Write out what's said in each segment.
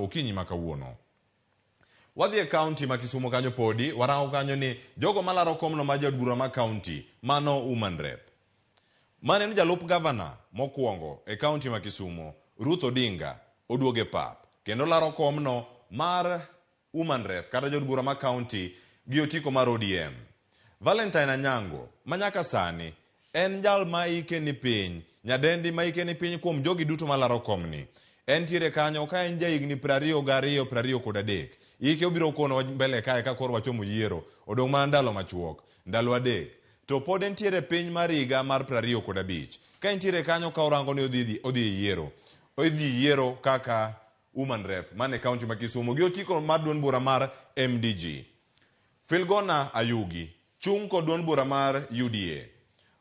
Okinyi ma kawuono. Wadhi e kaunti ma Kisumo kanyo podi warango kanyo ni jogo malaro komno mar jaod bura ma kaunti mano woman rep. Mane en jalup gavana mokwongo e kaunti ma Kisumo, Ruth Odinga, oduogo e pap kendo laro komno mar woman rep kata jaod bura ma kaunti gi otiko mar ODM. Valentine Anyango ma nyaka sani en jal ma ike ni piny, nyadendi ma ike ni piny kuom jogi duto malaro komni. Entiere kanyo ka en jahigni 22, 23. Ike obiro konowa mbele kae ka koro wachomo yiero, odong' mana ndalo machuok, ndalo 3. To pod entiere piny mar higa mar 25. Ka entiere kanyo ka orango ni odhi odhi e yiero. Odhi yiero kaka woman rep man e kaunti ma Kisumu gi otiko mar duond bura mar MDG. Filgona Ayugi, chung' kod duond bura mar UDA.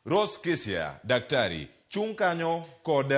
Rose Kisia, daktari, chung' kanyo kod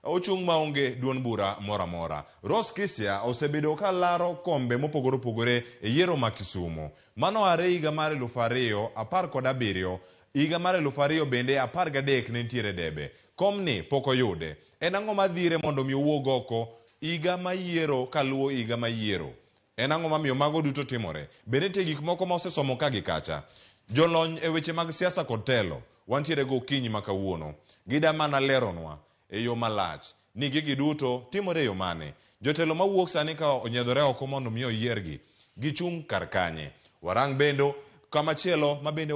ochung' maonge duond bura moro amora. Rose Kisia osebedo ka laro kombe mopogore opogore e yiero ma Kisumu. Mano are higa mar 2017, higa mar 2013 ne nitiere debe. Komni pok oyude. En ang'o madhire mondo mi owuog oko higa ma yiero kaluwo higa ma yiero? En ang'o mamiyo mago duto timore? Be nitie gik moko ma osesomo ka gi kacha? Jolony e weche mag siasa kod telo wantiere go okinyi ma kawuono. Gida mana leronwa e yo malach ni gigi duto timore e yo mane. Jotelo mawuok sani ka onyiedhore oko mondo mi oyiergi, gichung' kar kanye? Warang bendo kamachielo ma bende.